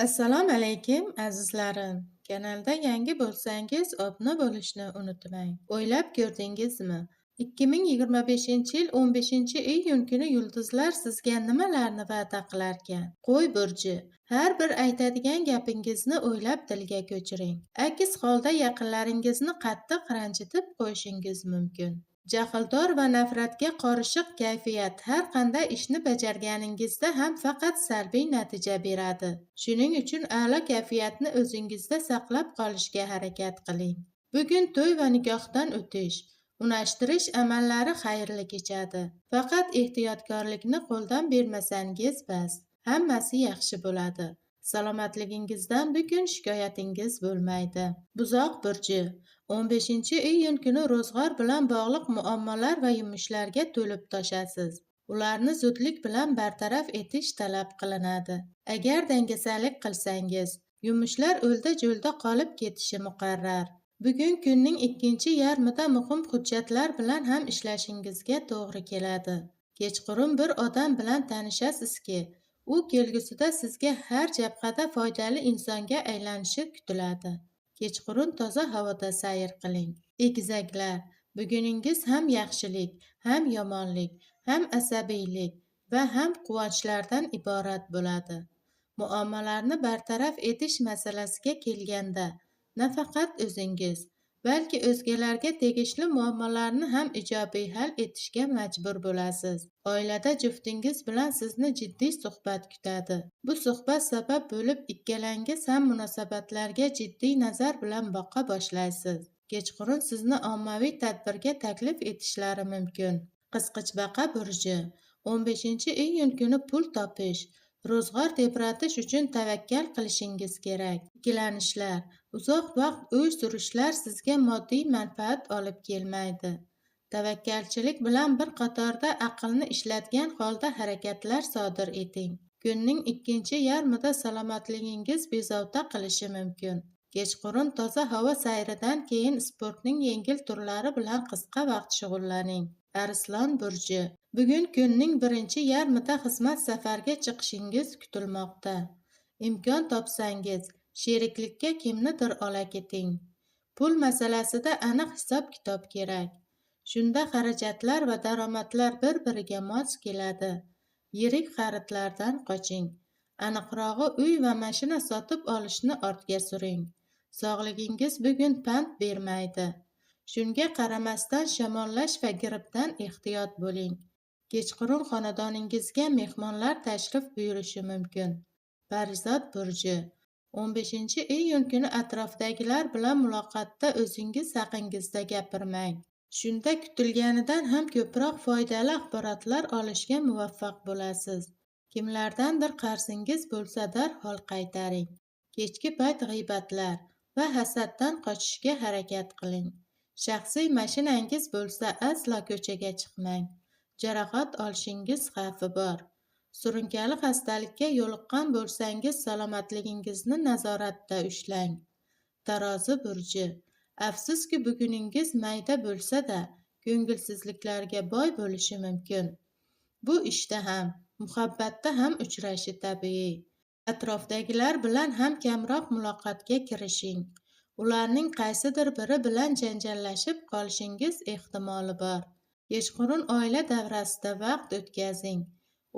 Assalomu alaykum, azizlarim. Kanalda yangi bo'lsangiz, obuna bo'lishni unutmang. O'ylab ko'rdingizmi? 2025-yil 15-iyun kuni yulduzlar sizga nimalarni va'da qilarkan? Qo'y burji. Har bir aytadigan gapingizni o'ylab tilga ko'chiring. Aks holda yaqinlaringizni qattiq ranjitib qo'yishingiz mumkin. Jahldor va nafratga qorishiq kayfiyat har qanday ishni bajarganingizda ham faqat salbiy natija beradi. Shuning uchun a'lo kayfiyatni o'zingizda saqlab qolishga harakat qiling. Bugun to'y va nikohdan o'tish, unashtirish amallari xayrli kechadi. Faqat ehtiyotkorlikni qo'ldan bermasangiz bas, hammasi yaxshi bo'ladi. Salomatligingizdan bugun shikoyatingiz bo'lmaydi. Buzoq burji. 15-iyun kuni ro'zg'or bilan bog'liq muammolar va yumushlarga to'lib toshasiz. Ularni zudlik bilan bartaraf etish talab qilinadi. Agar dangasalik qilsangiz, yumushlar o'lda-jo'lda qolib ketishi muqarrar. Bugun kunning ikkinchi yarmida muhim hujjatlar bilan ham ishlashingizga to'g'ri keladi. Kechqurun bir odam bilan tanishasizki, u kelgusida sizga har jabhada foydali insonga aylanishi kutiladi. Kechqurun toza havoda sayr qiling. Egizaklar, buguningiz ham yaxshilik, ham yomonlik, ham asabiylik va ham quvonchlardan iborat bo'ladi. Muammolarni bartaraf etish masalasiga kelganda, nafaqat o'zingiz, balki o'zgalarga tegishli muammolarni ham ijobiy hal etishga majbur bo'lasiz. Oilada juftingiz bilan sizni jiddiy suhbat kutadi. Bu suhbat sabab bo'lib ikkalangiz ham munosabatlarga jiddiy nazar bilan boqa boshlaysiz. Kechqurun sizni ommaviy tadbirga taklif etishlari mumkin. Qisqichbaqa burji. 15-iyun kuni pul topish, ro'zg'or tebratish uchun tavakkal qilishingiz kerak. Ikkilanishlar, uzoq vaqt o'y surishlar sizga moddiy manfaat olib kelmaydi. Tavakkalchilik bilan bir qatorda aqlni ishlatgan holda harakatlar sodir eting. Kunning ikkinchi yarmida salomatligingiz bezovta qilishi mumkin. Kechqurun toza havo sayridan keyin sportning yengil turlari bilan qisqa vaqt shug'ullaning. Arslon burji. Bugun kunning birinchi yarmida xizmat safarga chiqishingiz kutilmoqda. Imkon topsangiz, sheriklikka kimnidir ola keting. Pul masalasida aniq hisob-kitob kerak. Shunda xarajatlar va daromadlar bir-biriga mos keladi. Yirik xaridlardan qoching. Aniqrog'i, uy va mashina sotib olishni ortga suring. Sog'ligingiz bugun pand bermaydi. Shunga qaramasdan shamollash va grippdan ehtiyot bo'ling. Kechqurun xonadoningizga mehmonlar tashrif buyurishi mumkin. Parizod burji. 15-iyun kuni atrofdagilar bilan muloqotda o'zingiz haqingizda gapirmang. Shunda kutilganidan ham ko'proq foydali axborotlar olishga muvaffaq bo'lasiz. Kimlardandir qarzingiz bo'lsa darhol qaytaring. Kechki payt g'iybatlar va hasaddan qochishga harakat qiling. Shaxsiy mashinangiz bo'lsa aslo ko'chaga chiqmang. Jarohat olishingiz xavfi bor. Surunkali xastalikka yo'liqqan bo'lsangiz salomatligingizni nazoratda ushlang. Tarozi burji. Afsuski, buguningiz mayda bo'lsa-da, ko'ngilsizliklarga boy bo'lishi mumkin. Bu ishda ham, muhabbatda ham uchrashi tabiiy. Atrofdagilar bilan ham kamroq muloqotga kirishing. Ularning qaysidir biri bilan janjallashib qolishingiz ehtimoli bor. Kechqurun oila davrasida vaqt o'tkazing.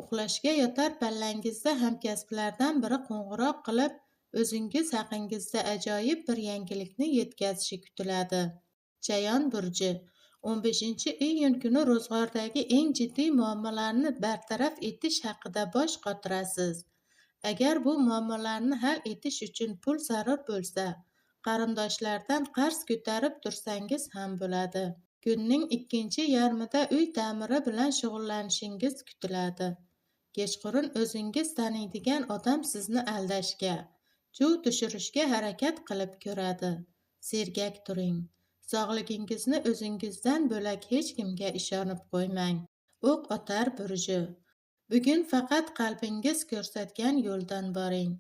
Uxlashga yotar pallangizda hamkasblardan biri qo'ng'iroq qilib, o'zingiz haqingizda ajoyib bir yangilikni yetkazishi kutiladi. Chayon burji. 15-iyun kuni ro'zg'ordagi eng jiddiy muammolarni bartaraf etish haqida bosh qotirasiz. Agar bu muammolarni hal etish uchun pul zarur bo'lsa, qarindoshlardan qarz ko'tarib tursangiz ham bo'ladi. Kunning ikkinchi yarmida uy ta'miri bilan shug'ullanishingiz kutiladi. Kechqurun o'zingiz taniydigan odam sizni aldashga, chuv tushirishga harakat qilib ko'radi. Sergak turing. Sog'ligingizni o'zingizdan bo'lak hech kimga ishonib qo'ymang. O'q otar burji. Bugun faqat qalbingiz ko'rsatgan yo'ldan boring.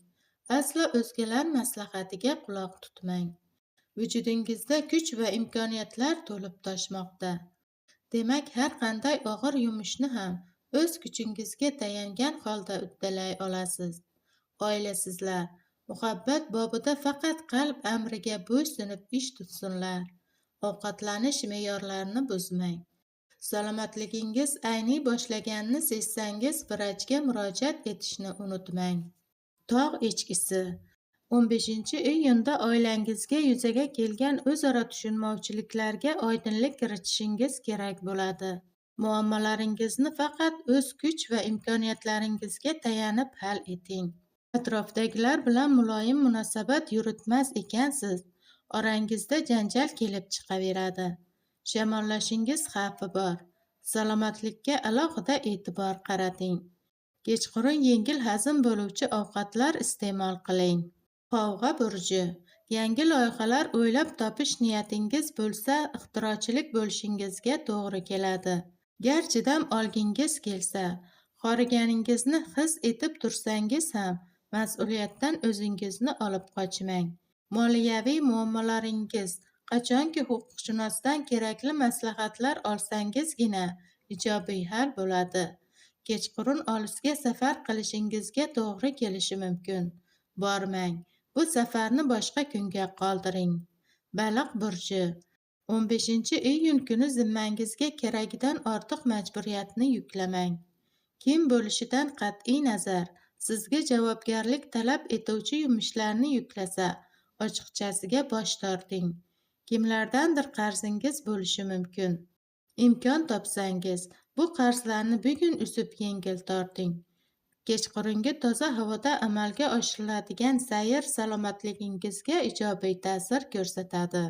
Aslo o'zgalar maslahatiga quloq tutmang. Vujudingizda kuch va imkoniyatlar to'lib toshmoqda. Demak, har qanday og'ir yumushni ham o'z kuchingizga tayangan holda uddalay olasiz. Oilasizlar, Muhabbat bobida faqat qalb amriga bo'ysunib ish tutsinlar. Ovqatlanish me'yorlarini buzmang. Salomatligingiz ayniy boshlaganini sezsangiz, vrachga murojaat etishni unutmang. Tog' echkisi. 15-iyunda oilangizga yuzaga kelgan o'zaro tushunmovchiliklarga oydinlik kiritishingiz kerak bo'ladi. Muammolaringizni faqat o'z kuch va imkoniyatlaringizga tayanib hal eting. Atrofdagilar bilan muloyim munosabat yuritmas ekansiz, orangizda janjal kelib chiqaveradi. Shamollashingiz xavfi bor. Salomatlikka alohida e'tibor qarating. Kechqurun yengil hazm bo'luvchi ovqatlar iste'mol qiling. Qovg'a burji. Yangi loyihalar o'ylab topish niyatingiz bo'lsa, ixtirochilik bo'lishingizga to'g'ri keladi. Garchi dam olgingiz kelsa, horiganingizni his etib tursangiz ham mas'uliyatdan o'zingizni olib qochmang. Moliyaviy muammolaringiz qachonki huquqshunosdan kerakli maslahatlar olsangizgina ijobiy hal bo'ladi. Kechqurun olisga safar qilishingizga to'g'ri kelishi mumkin. Bormang. Bu safarni boshqa kunga qoldiring. Baliq burji. 15-iyun kuni zimmangizga keragidan ortiq majburiyatni yuklamang. Kim bo'lishidan qat'iy nazar, sizga javobgarlik talab etuvchi yumushlarni yuklasa, ochiqchasiga bosh torting. Kimlardandir qarzingiz bo'lishi mumkin. Imkon topsangiz, bu qarzlarni bugun uzib yengil torting. Kechqurungi toza havoda amalga oshiriladigan sayr salomatligingizga ijobiy ta'sir ko'rsatadi.